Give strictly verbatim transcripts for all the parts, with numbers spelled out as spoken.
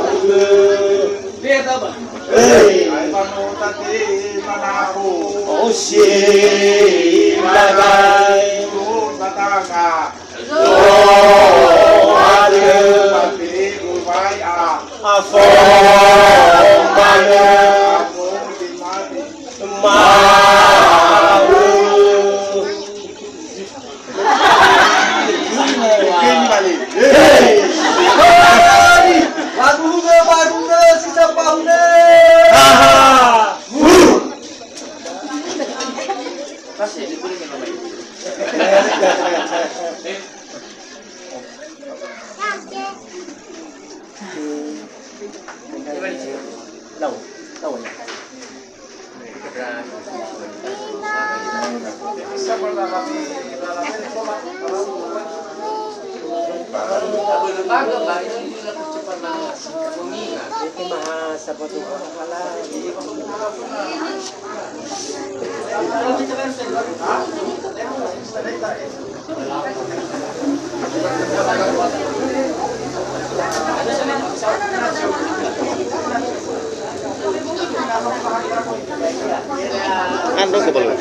Ya'ugö. Hei. Osi lagai. Zo'atö. Afo manö. Mau. Hei. Baru, baru, si sapa hune. Aha. Ando ko balu.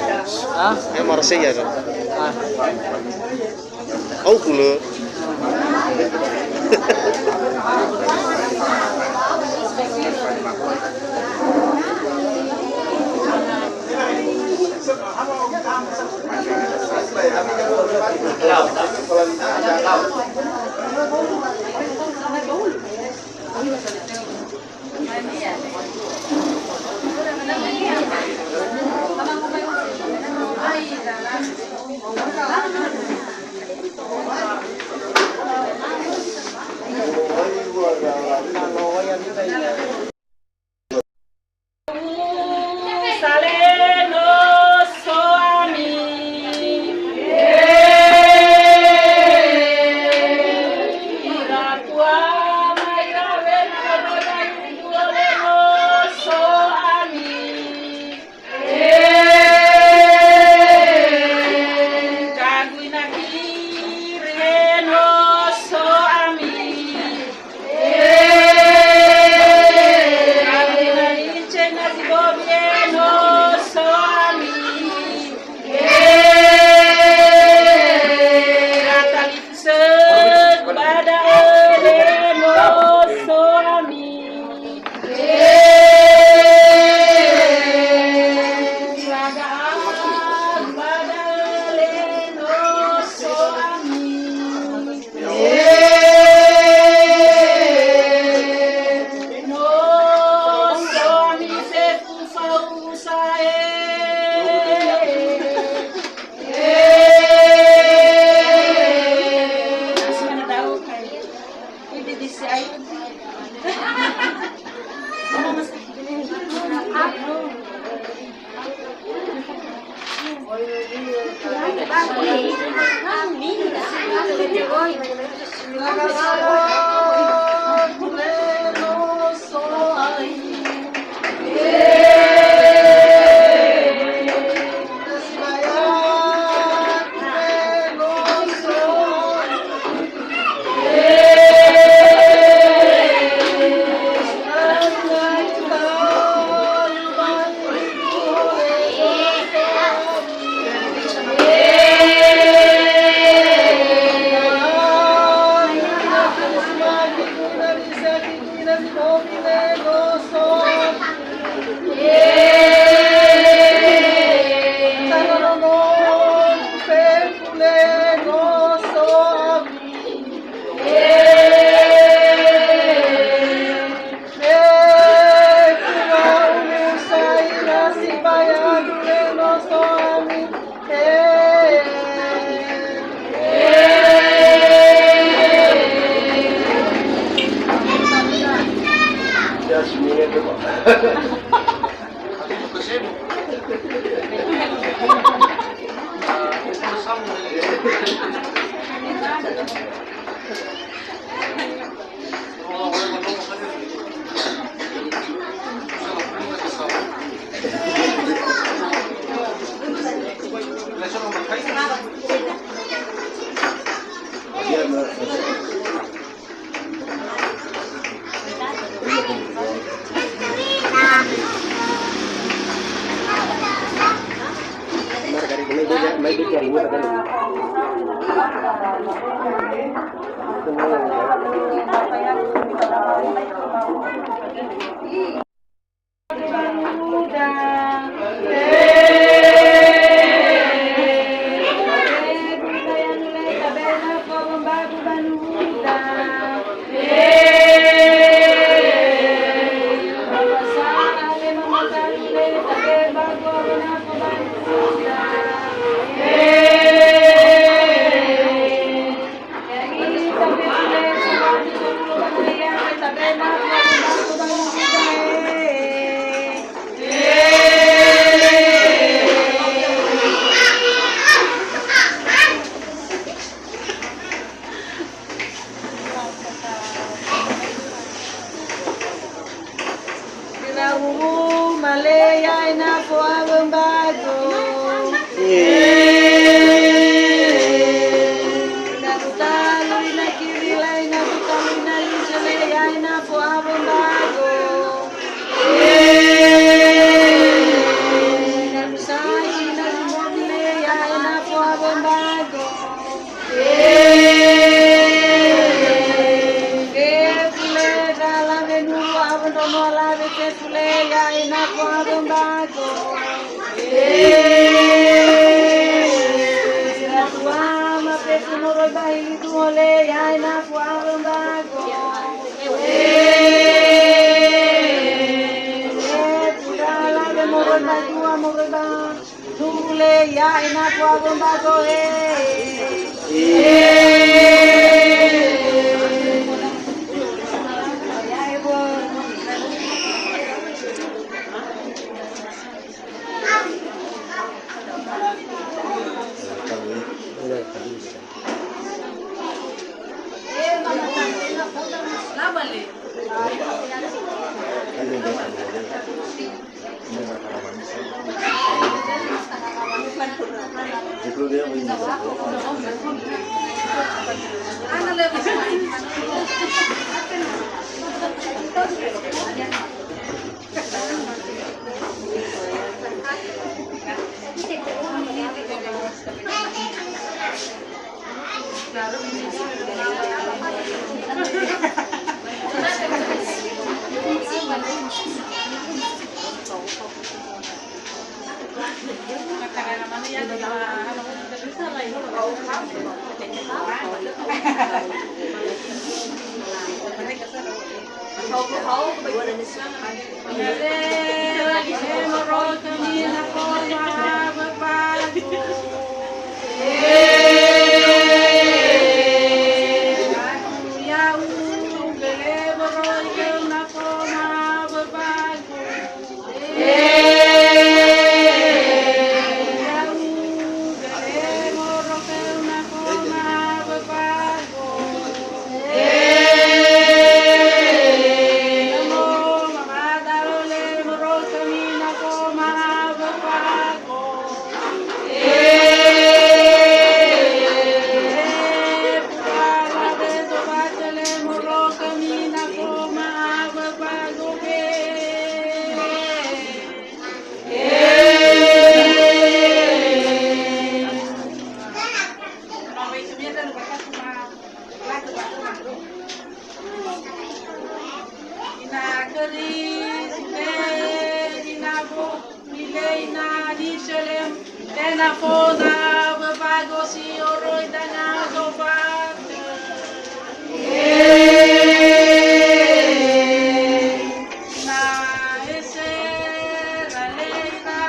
Hah? Eh, Marseille, kan? Ah. Au kulö. Salenoso ami. Ira tuama, ira wena, ira lenoso ami. Kagui nagi renoso ami. Kagui nagi cena di bobi renoso ami. Kagui nagi Sebada renoso ami. Sebada renoso ami. Renoso ami fefu fausa e. Ira huru male ya'e nafo awö mbago. Ira tutalu ina kiri lai na tutalu ina lizele ya'e nafo awö mbago. Ira rusai ina limoni le ya'e nafo awö mbago. Fefu le ndra lawe nuru awö ndrono alawe fefu le ya'e nafo awö mbago. Ndra tuama fefu moroi ba hili duho le ya'e nafo awö mbago. Fefu ndra lawe moroi ba dua moroi ba Nule ya'e nafo awö mbago he. Ina khöri, ina bo, ina di selem, tena fona, bebago si oroi danga gobat. Na ese raleta,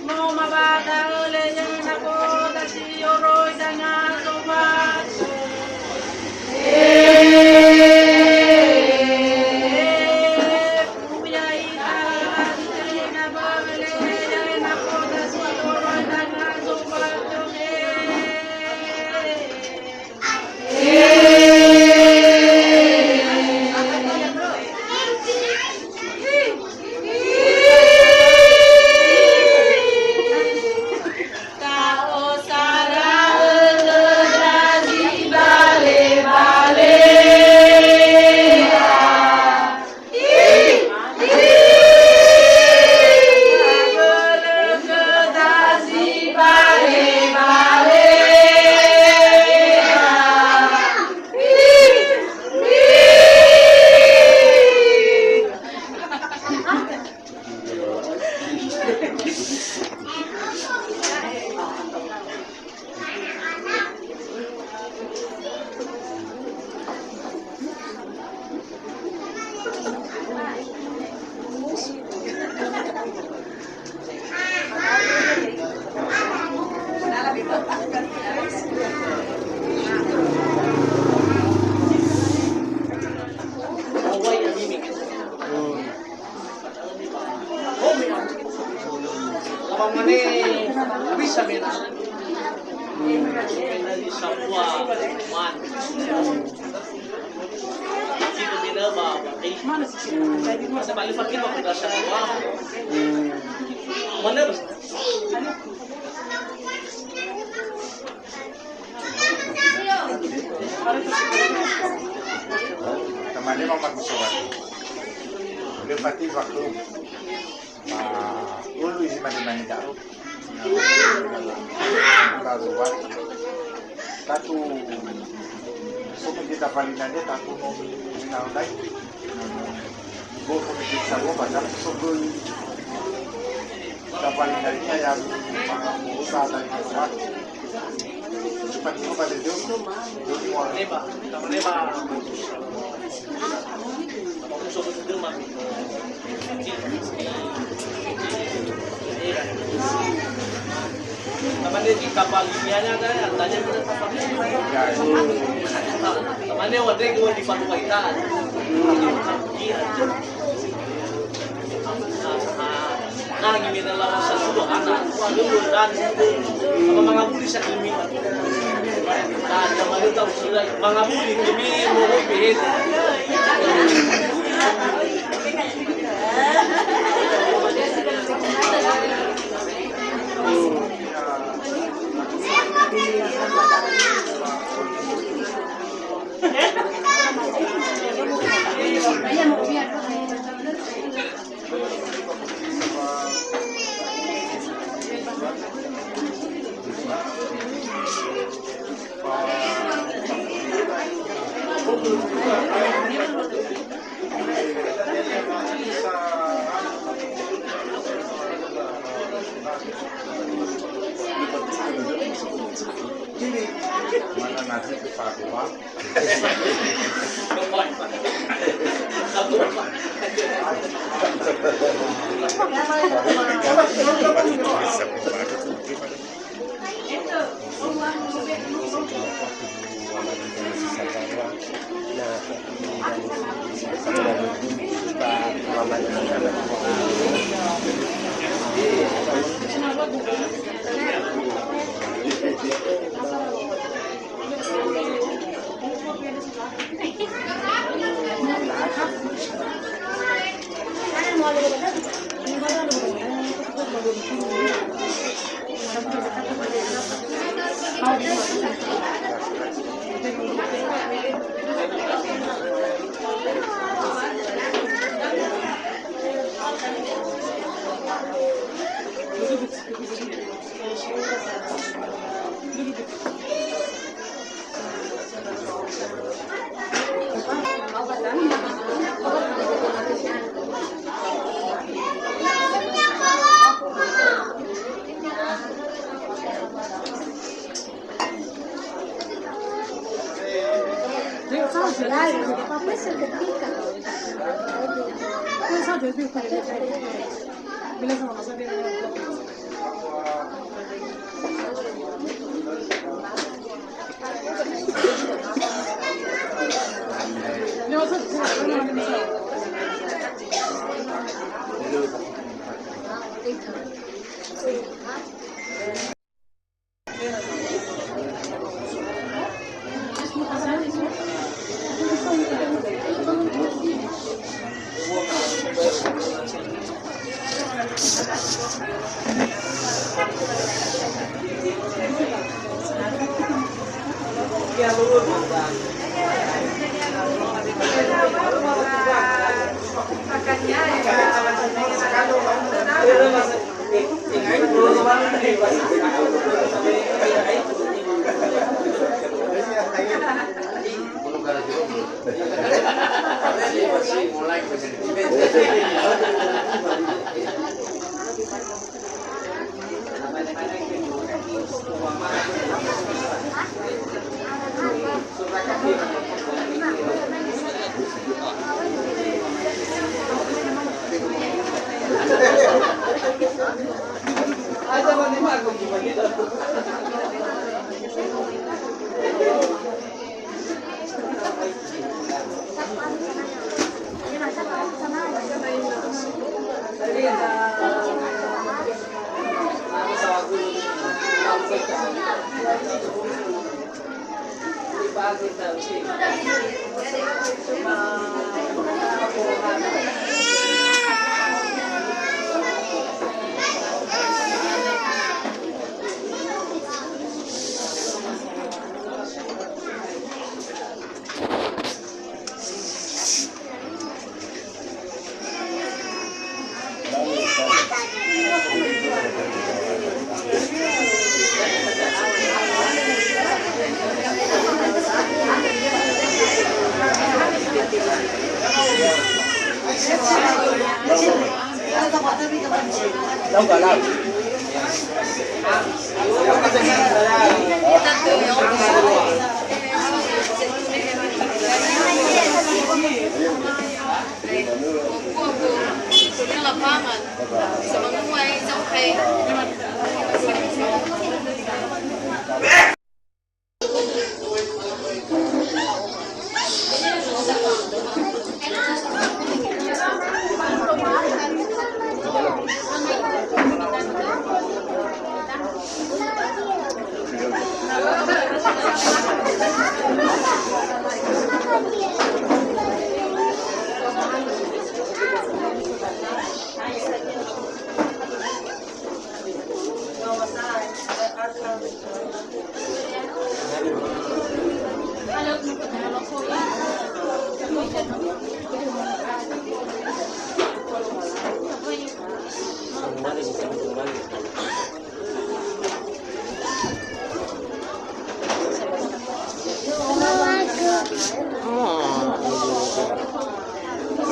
no mabada ole yena koda si oroi danga tobaso. Eh, Mane bisa mena. Mena di sapua man. Itu mena ba, ba, eh. Masa balik fakir waktu dah sapua. Mana? Tamane ma makusawati. Udah pati waktu. Ma ulu isi mani-mani da'u. Ba zuwa. Tatu. Somo kita paling aja tatu mau minal dai. Bo ko mi sa bo ba ka so ko. Ka paling dari ya, ma mo sa dari ma. Cepat ko ba de do. Do mo. Leba, leba. Namanya di kapal ini aja kan, tanya pada kapal ini. Namanya wadah gua di Palu Kaitan. Iya. Nah, gini dalam masa sudah anak, wah, dulu dan apa mangabuli sakit. Nah, yang mana tahu sudah mangabuli, demi mau behet. Mana nasi ke Pak Gua?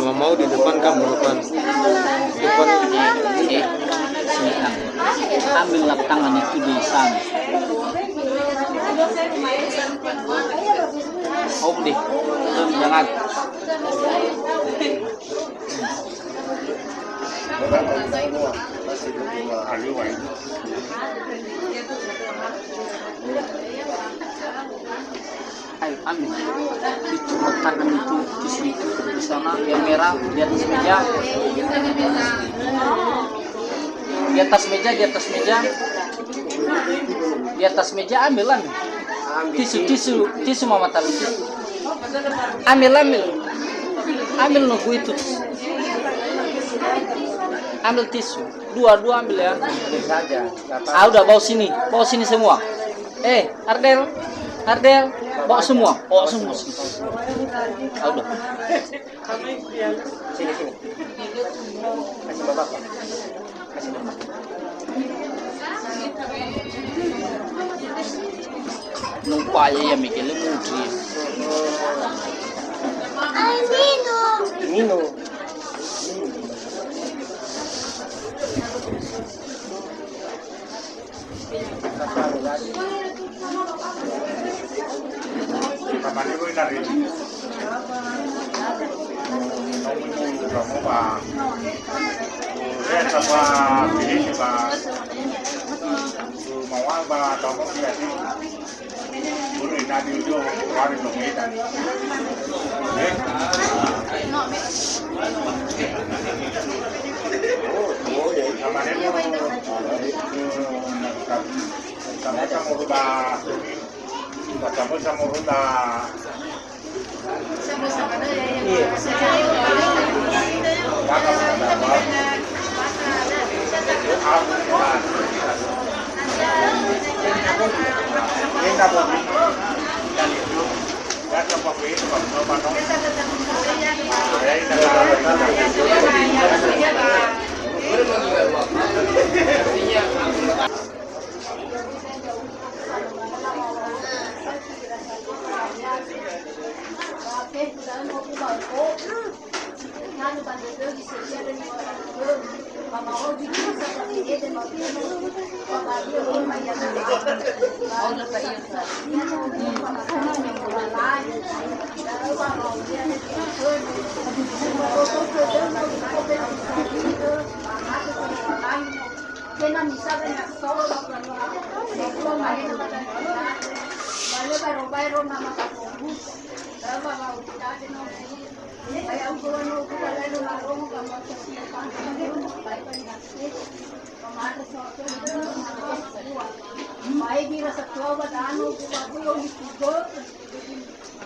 Nggak mau di depan, kamu depan. Depan. Eh, sini, ah. Ambillah tangan itu di sana. Om deh. Om, jangan. Ayo, ambil. Itu makanan itu, tisu itu di sana, yang merah di atas meja. Di atas meja, di atas meja. Di atas meja, ambil, ambil. Tisu, tisu, tisu, Mama Talu, tisu. Ambil, ambil. Ambil nunggu itu. Ambil tisu. Dua, dua ambil ya. Ambil saja. Ah, udah, bawa sini. Bawa sini semua. Eh, Ardel. Ardel, bawa semua. Bawa semua sini. Ah, udah. Sini, sini. Kasih bapak. Kasih bapak. Numpaya ya, Mike, le mudri. Minum. Minum.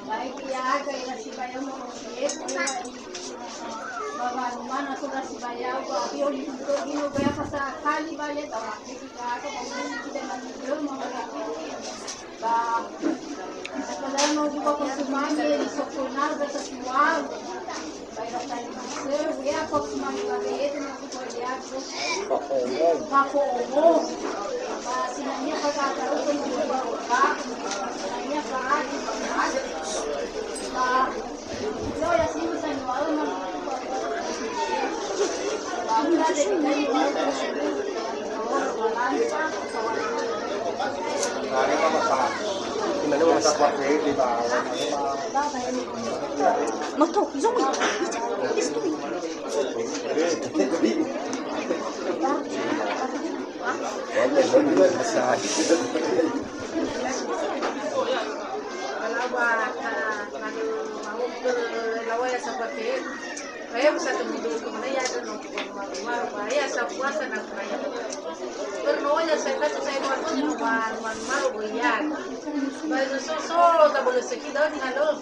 Baik, ya, kayak si bayang mau, ya, ba wanuma na tola sibaya'ö, ba io lihunto ino ba ya pasakali ba ya tawa. Jadi ka ka ba io tidak lagi dulu mau ya. Ba, sebenarnya juga percuma ya, di sokona ba sasual. Ba ira tadi bisa, ya, percuma ba ya, itu mau ba ya, terus. Ba komo. Ba sinania ba ka tahu, kan, juga ba otak. Sinania ba, ba, ba, Mato, zomi. Kalau ba, kalau mau ke lawa ya seperti Aya, bisa temidu kemana ya, ada no, ya, sa puasa na kaya. Perno ya, saya kasih saya waktu di rumah, rumah, rumah, rumah, ya. Baru so, so, tak boleh sakit dah di halo.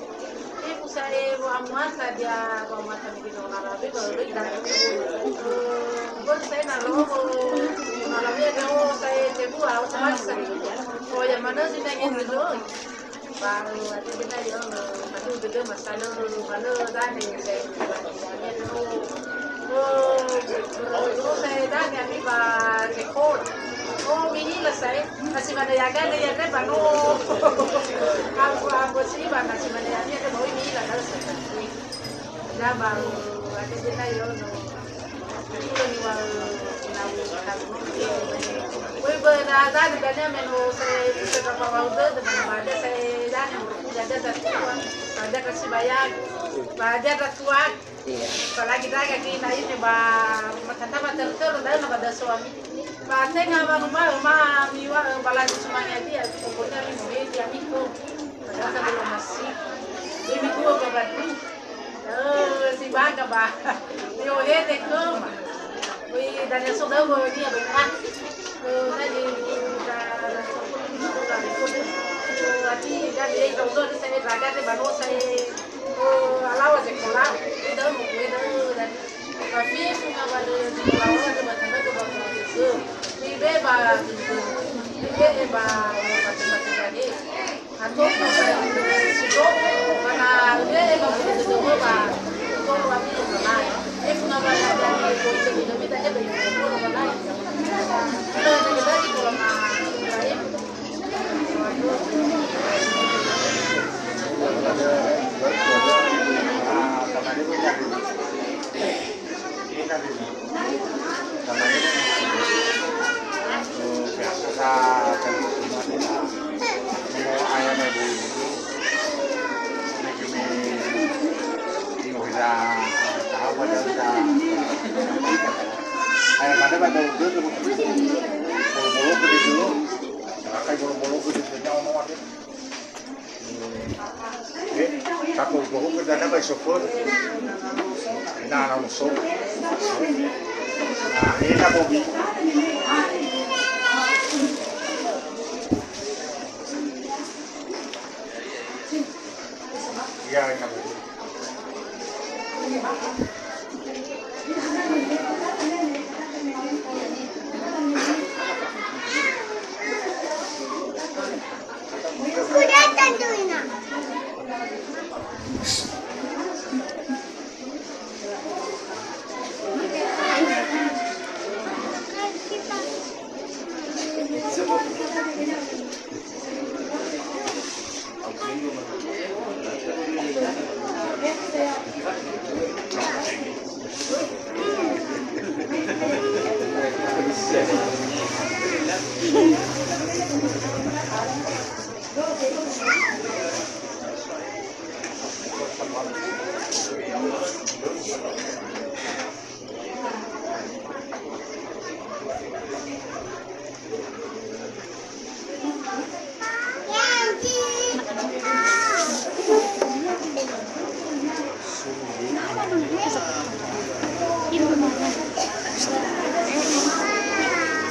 Eh, saya amuasa dia, bawa mata di rumah, baru dah. Baru saya nalo, nalo ya, saya tebu, aku terpaksa. Oh, yang mana sih, yang itu? Ba, eh, ate dena io, eh, atu dede masalö, malö dane, se, ame, ame, oh, oh, oh, se dane, ami ba, ke ko. Oh, mihila sai, nasi mana yaga, ne yaga, ba, no. Aku, aku si, ba, nasi mana yaga, ba, oh, mihila, kalau se, ya, ba, eh, ate dena io, no. Woi, ba, na, na, na, na, me no, se, se, ka, pa, wa, udah, teman, ba, ada, se, dane, udah, ada, ada, tua, ada, kasih bayar, ba, ada, ada, tua. Iya. Apalagi, da, kaki, na, ini, ba, matanta, ba, ter, ter, da, na, ba, ada, suami. Ba, tenga, ba, rumah, rumah, miwa, ba, lagi, semuanya dia, pokoknya, mi, mi, dia, mi, ko. Ada, sa, belum masih. Ini, dua, ba, ba, Eh, si baga ba. Yo, he de koma. Ui, dania so dau bo dia ba. Eh, tadi da, da, eh, ati da dia do do saya raga de bano saya. Eh, alawa je kola. Ui, da mo ui da da. Tapi fu nga ba de kola wa de batana ke ba. Ui, be ba. Ui, be ba. Ba, ba, ba, ba, ba. Eh, tako goho ke dana bai sopor. Na, na, so. Ah, eh, na, bobi. Ya, na, bobi.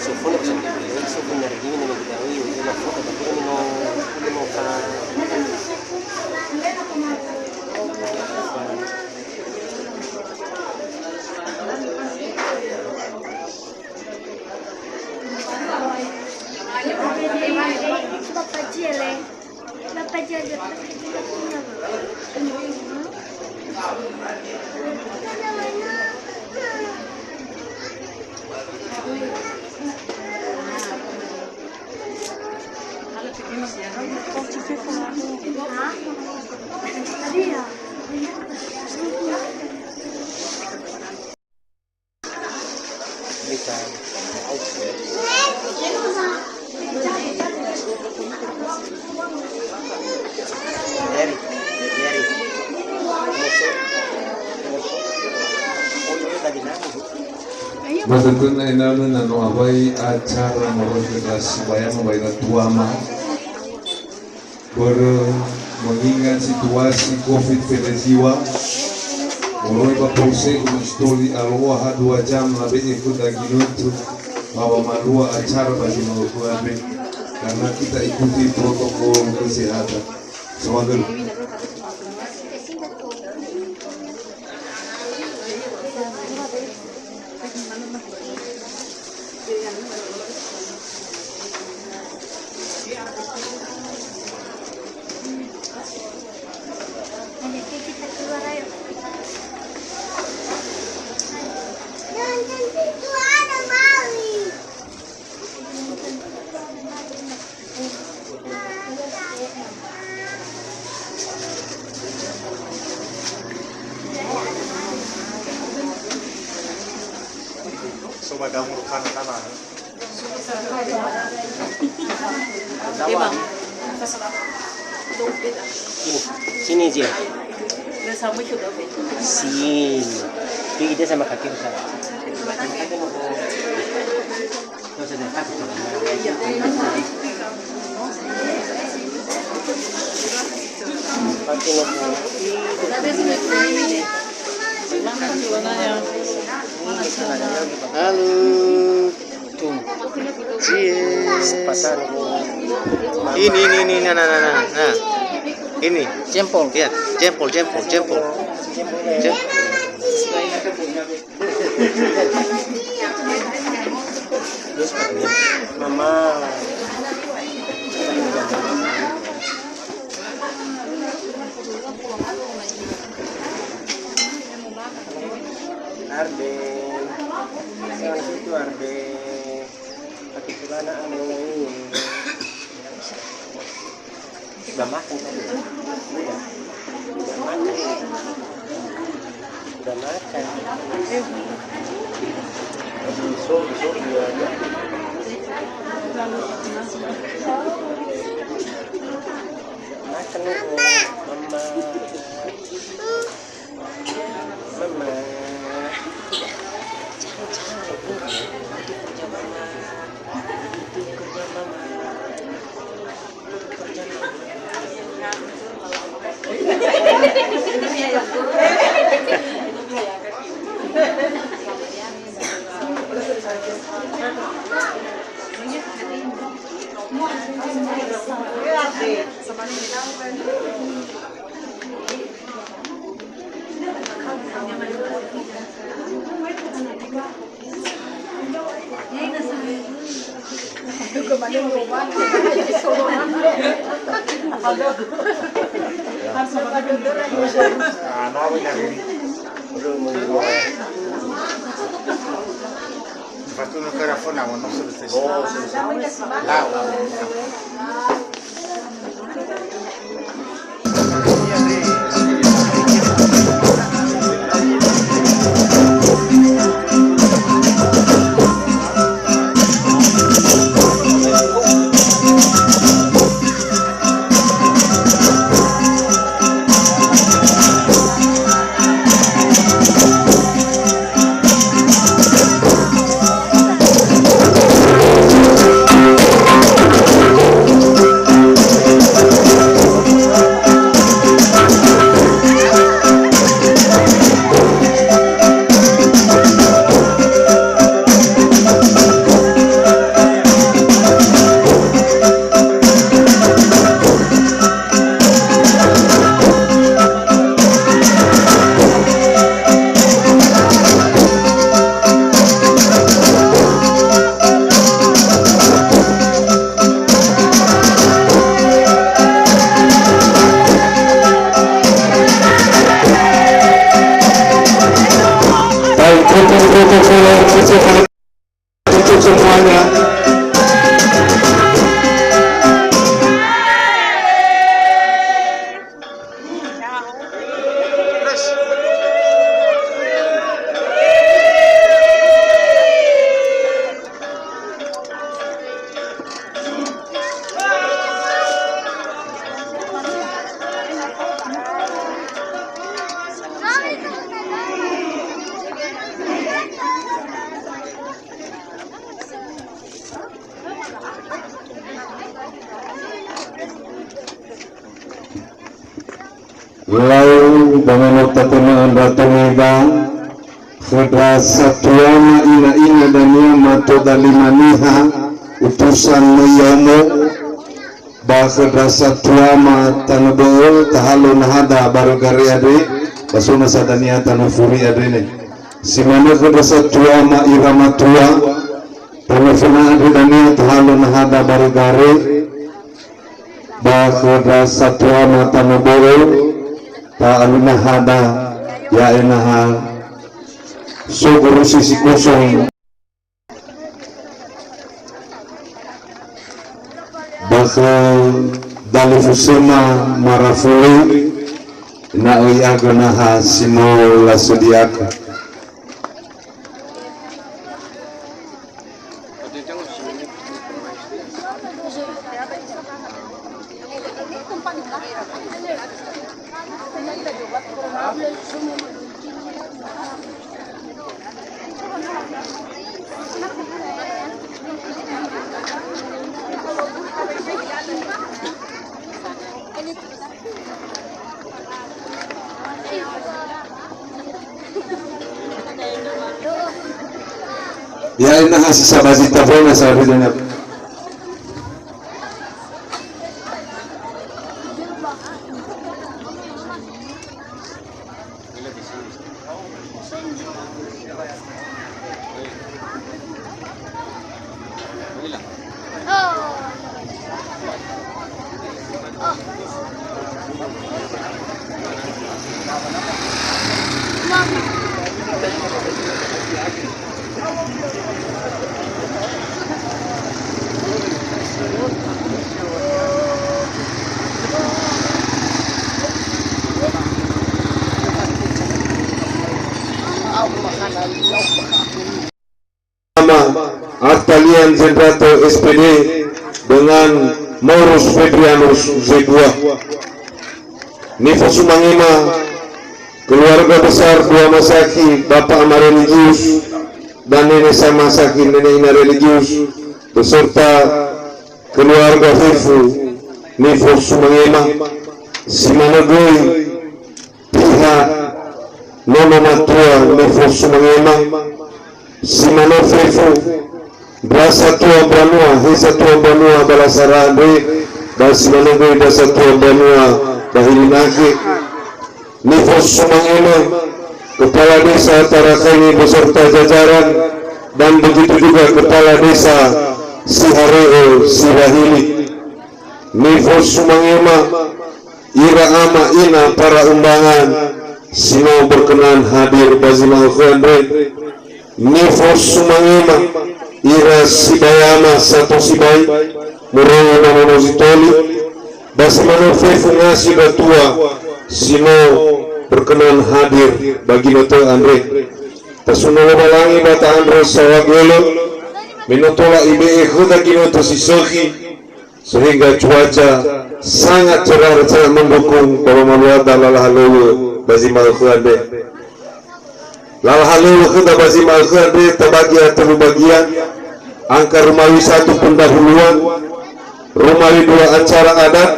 Sofo na bisa dibeli, sofo nyari ini, ini kita, ini, ini, ini, ini, ini, ini, Bapak Jele. Bapak Jele. Ba da'ö ena'ö na no awai acara moroi khö ndra sibayama ba ira tuama. Börö mengingat situasi covid fele jiwa, moroi ba polsek Gunungsitoli aloa ha dua jam labe'e khöda ginötö, ba wamalua acara ba zi no khö abe, karena kita ikuti protokol kesehatan. Saohagölö. Coba kamu rukana tanah. Coba. Sini, sini, Jil. Sini. Tinggi dia sama kaki Ustaz. Halo. Tuh. Cheers. Ini, ini, ini, nah, nah, nah, nah. Nah. Ini. Jempol. Ya, jempol, jempol, jempol. Jem- Mama. Arde. Jangan situ, Arde. Pakai celana aneh. Udah makan tadi? Udah. Udah makan. Udah makan. Besok, besok dia ada. Makan, Mama. Mama. Jangan, jangan. Itu kerja Mama. Itu kerja Mama. Fatto una cara fona, ma non so lo stesso. Lau, lau. Untuk semuanya. Lau ba manotatena'ö ndra tongeda, khö ndra satua ma ina-ina dania mato dalima niha, utusan Möi Omo, ba khö ndra satua ma tanö bö'ö, tahalö nahada barö gare andre, ba so nasa dania tanö furi andre ne. Si manö khö ndra satua ma ira matua, tanö föna andre dania tahalö nahada barö gare, ba khö ndra satua ma tanö bö'ö, ta'alu nahada, ya'e naha so gurusi si kosong. Ba khö dalifusöma marafuli, ena'ö i'agö naha si no lasödiakö. Ya, enaha si sabazita bona sabedana. Nama Artalian Zendrato S P D dengan Maurus Febrianus Z dua. Nifosumangema keluarga besar Dua Masaki, Bapak Ama Religius, dan Nenek Sama Masaki, Nenek Ina Religius, beserta keluarga fefu nifosumangema, si manö göi pihak nono matua nifosumangema, si manö fefu ndra satua mbanua, he satua mbanua ba lasara andre, ba si manö göi ndra satua mbanua ba Hilinage. Nifosumangema Kepala Desa Tarakhaini beserta jajaran dan begitu juga Kepala Desa Sihare'ö Sirahili. Nifosumangema ira ama ina para undangan si no berkenan hadir ba zi ma'ökhö andre. Nifosumangema ira sibayama sato sibai moroi ba nono zi toli, ba si manö fefu ngasi ndra tua si no berkenan hadir ba ginötö andre. Tasuno Lowalangi ba ta'andrö saohagölö, me no tola Ibe'e khöda ginötö si sökhi, sehingga cuaca sangat cerah dan sangat mendukung ba wamaluada lala halöŵö ba zi ma'ökhö andre. Lala halöŵö khöda ba zi ma'ökhö andre tabagi tölu bagian, angka rumawi satu pendahuluan, rumawi dua acara adat,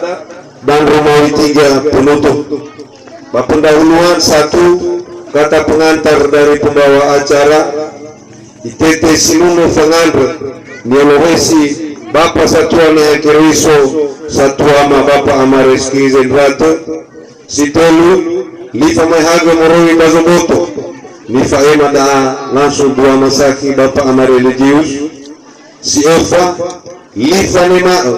dan rumawi tiga penutup. Ba pendahuluan satu, kata pengantar dari pembawa acara, itete sinunö fangandrö, ni'olohe si Bapa Satua Niha Keriso, Satuama Bapa Ama Reski Zendrato, si tölu, li famaehagö moroi ba zomboto, nifa'ema da'a langsung Dua Masaki Bapa Ama Religius, si öfa, li fanema'ö,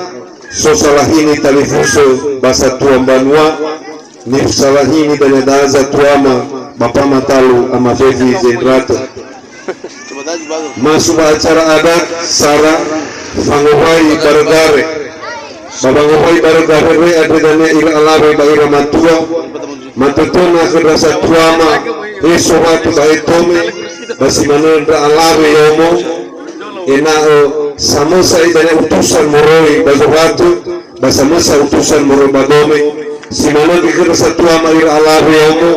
so salahini talifusö ba satua mbanua, nisalahini dania da'a Satuama Bapa Ama Talu Ama Fefi Zendrato. Masuk ba acara adat, sara, fangowai barögare. Ba fangowai barögare andre dania ira alawe ba ira matua. Matötöna khö ndra satuama, he Sowatu ba he Tome, ba si manö ndra alawe ya'omo, ena'ö samösa idania utusan moroi ba Zowatu, ba samösa utusan moroi ba Dome, si manö göi khö ndra satuama ira alawe ya'omo,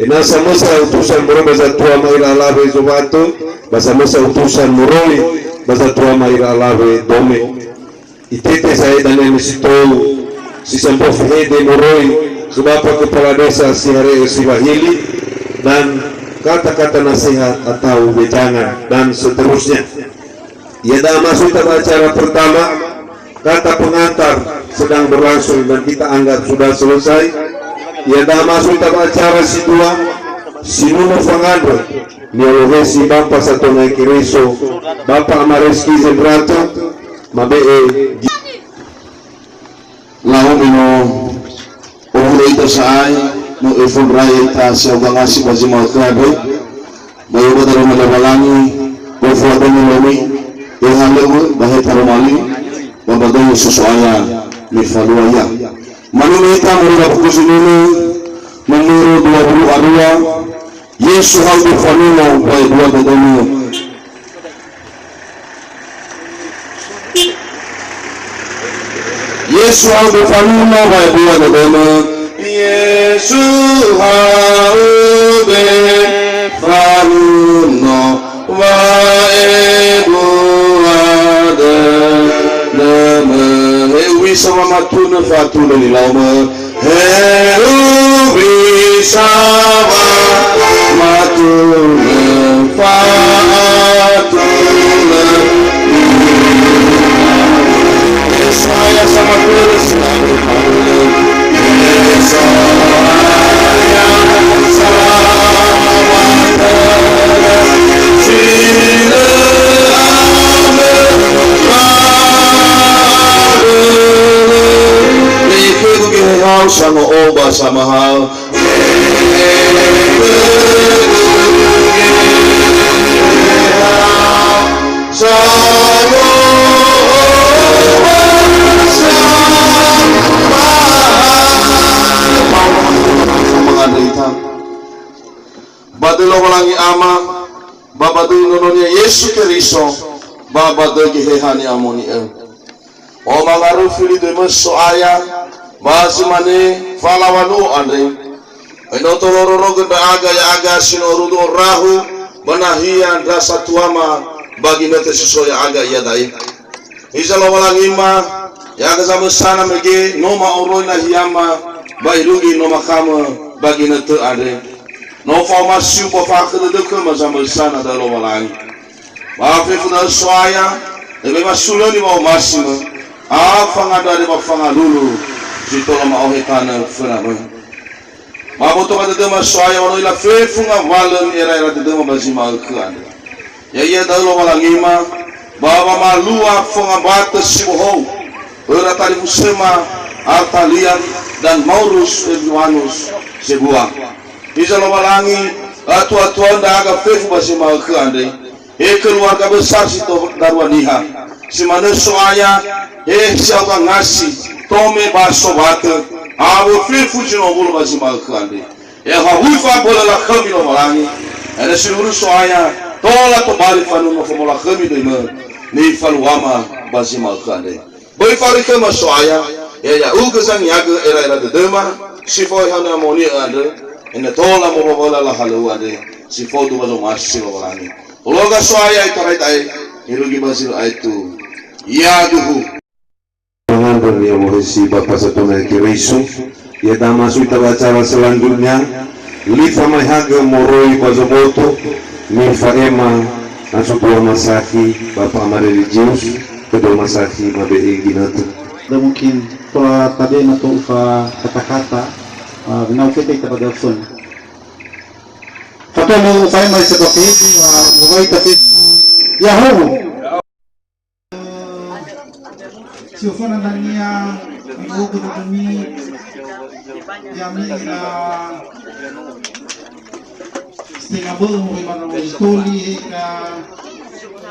ena'ö samösa utusan moroi ba satuama ira alawe Zowatu, ba samösa utusan moroi ba satuama ira alawe Dome. Itete sa'ae dania misi tou, si sambua fehede moroi khö Bapa Kepala Desa Sihare'ö Siwahili, dan kata-kata nasihat atau wejangan, dan seterusnya. Ia da'a masuk ita ba acara pertama, kata pengantar sedang berlangsung dan kita anggap sudah selesai. Ia da'a masuk ita ba acara si dua, sinunu fangandrö, ni'alohesi Bapa Satua Keriso, Bapa Ama Reski Zendrato, mabe'e gi-, Lau me no ohulö ita sa'ae, no efondrai ita si'aoga ngasi ba zi ma'ökhö andre, ba yo ba daroma Lowalangi, gofu adömi lomi, ehalöwö, ba he taromali, ba ba döi Yesu So'aya, mifalua ia. Manunu ita moroi ba buku zinunu, nomoro dua puluh arua, Yesu hau gofanunö wa ebua dödömö. Yesu hau gofanunö wa ebua dödömö. Yesu hau gofanunö wa ebua dödömö. He uwisa wamatunö fa'atulö nilaumö. He uwisa wamatunö fa'atulö. Yesaya samatörö sinamöi. Yesaya samatörö sinamöi. Ya'ia khögu geheha-U sango'o ba samahal. Ba döi Lowalangi Ama, ba ba döi Nono-Nia Yesu Keriso, ba ba döi Geheha Ni'amoni'ö. Ba mangaröfi li döimö So'aya, ba zi mane falaŵa luo andre. Ena'ö tolororogö ndra'aga ya'aga si no orudu orahu ba nahia ndra satuama ba ginötö si so ya'aga iada'e. Hiza Lowalangima, ya'aga zamösana mege no ma'oroi nahiama ba irugi no makhamö ba ginötö andre. No fa'omasi-U ba fa'akhö dödö khöma zamösana da'ö Lowalangi. Ba fefu da'ö So'aya, ebe masulöni wa'omasimö, a fangandrö ba fangalulu, si tola ma'ohe tanö fönamö. Ba boto ba dödöma So'aya, wa no i'ila fefu ngawalö ni'era'era dödöma ba zi ma'ökhö andre. Ya'ia da'ö Lowalangima, ba wamalua fongambatö si bohou, öra talifusöma Atalian dan Maurus Edwanus sebua. Hiza Lowalangi, atua-tua ndra'aga fefu ba zi ma'ökhö andre. He keluarga besar si to darua niha. Si manö So'aya, he si'aoga ngasi, Tome ba Sowatö, awö fefu zi no owulo ba zi ma'ökhö andre. Ya'ahowu fa'abölö lakhömi Lowalangi. Ena'ö si lulu So'aya, tola tobali fanunu fomola khömi döimö, nifaluama ba zi ma'ökhö andre. Böi fa'aröi khöma So'aya, ya ya'ugö zangiagö era'era dödöma, si fao Geheha Ni'amoni'ö andrö, ena'ö tola morowöla lahalöŵö andre, si fao dua zomasi Lowalangi. Hologa So'aya itarai da'e, irugi ba zi lö aetu. Yaduhu. Pangandrö ni'amohesi Bapa Satua Keriso, ya da'a masuk ita ba acara selanjutnya, li famaehagö moroi ba zoboto, nifa'ema, na so dua masakhi, Bapa Ama Religius, kedua masakhi, mabe'e ginötö. Da mungkin tola tabe na to ufa kata-kata, ah, na ufete ita ba dafön. Fatua mo ufa'ema ita ba fete, ah, ufa'ema ita fete. Ya'ahowu. Si oföna dania, ibogu dödömi, ya'ami ira Tenga bö'ö moroi ba Rawa Toli, eka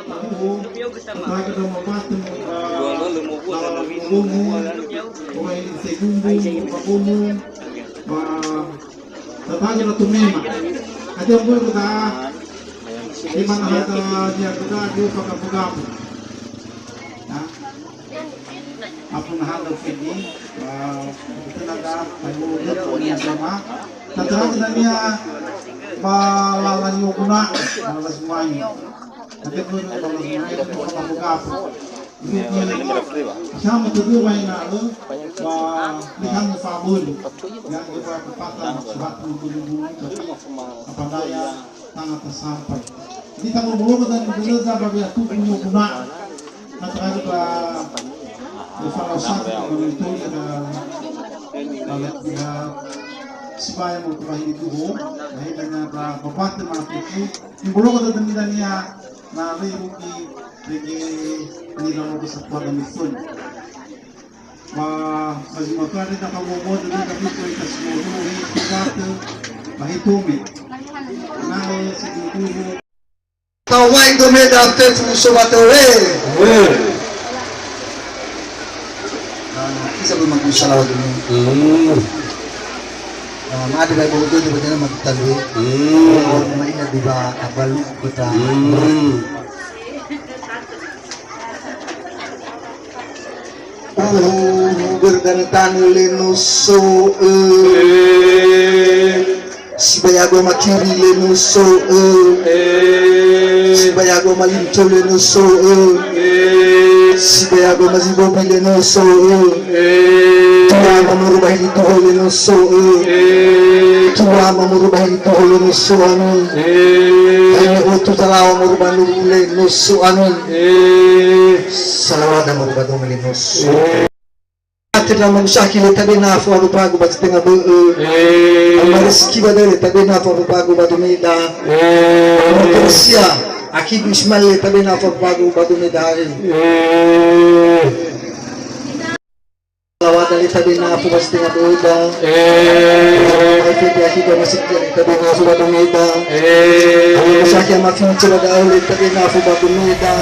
tabu'u, tataga dama batu, eh, lawa Lumogongo, moroi Segumbu, Lumogongo, ba tataga na tumema. Hadia mbö'ö da, di mana hada dia kuda, di upa kapu-kapu. Ya. Apu naha da'ö fidi, ba, tenaga, ba, ibu, ibu, ibu, sama. Tataga dania, ba, lala ni oguna, ba, lala Zuai. Tapi pun, ba, lala Zuai, itu sama buka apa. Itu, sama kedua main lalu, ba, lihat muka bun. Yang kita kepatah, surat bun-bun, tapi, apa daya, tanga tasampai. Jadi, tanggul bologo dan gulöza ba wea tuku moguna. Na terakhir ba, eh, falaosan ba mentoli ada, ba, ya, sibaya mau kembali di tuhu. Akhirnya ba, ba bate mana tuku. Di bologo dan demi dania, na lei rugi, lagi, ini lalu kesatuan dan misun. Ba, ba zi ma'ökhö andre da famuo-muo dödöda fefu ita si muo-muo hi tigatö, ba hi tome. Ena'ö si duhu-duhu. Tawai domeda fefu sobatö we. We. Ah, isa belum aku salah waktu ini. Hmm. Ah, ma ada baik bawa dödö, baca nama kita dulu. Hmm. Oh, nama ingat di ba, abalu kota. Hmm. Uhu berdan tanö le no so'ö. Sibai agoma kiri le no so'ö. Sibai agoma linto le no so'ö. Sibai agoma zibobi le no so'ö. Tua mamuru ba hili tuho le no so'ö. Tua mamuru ba hili tuho le no so'ö. Hai otu talawa mamuru ba nuru le no so'ö. Salawada moroi ba dome le no so. Ate na mangusaki le tabe na fo abu pagu ba tenga bö'ö. Ama Rizki ba döle tabe na fo abu pagu ba domeda. Ama Teresia, Akibu Ismail le tabe na fo abu pagu ba domeda. Lawada le tabe na fo ba tenga bö'öda. Ama Fete Akibu Ama Rizki le tabe na fo ba domeda. Ama Saki Ama Fince ba da'ö le tabe na fo ba domeda.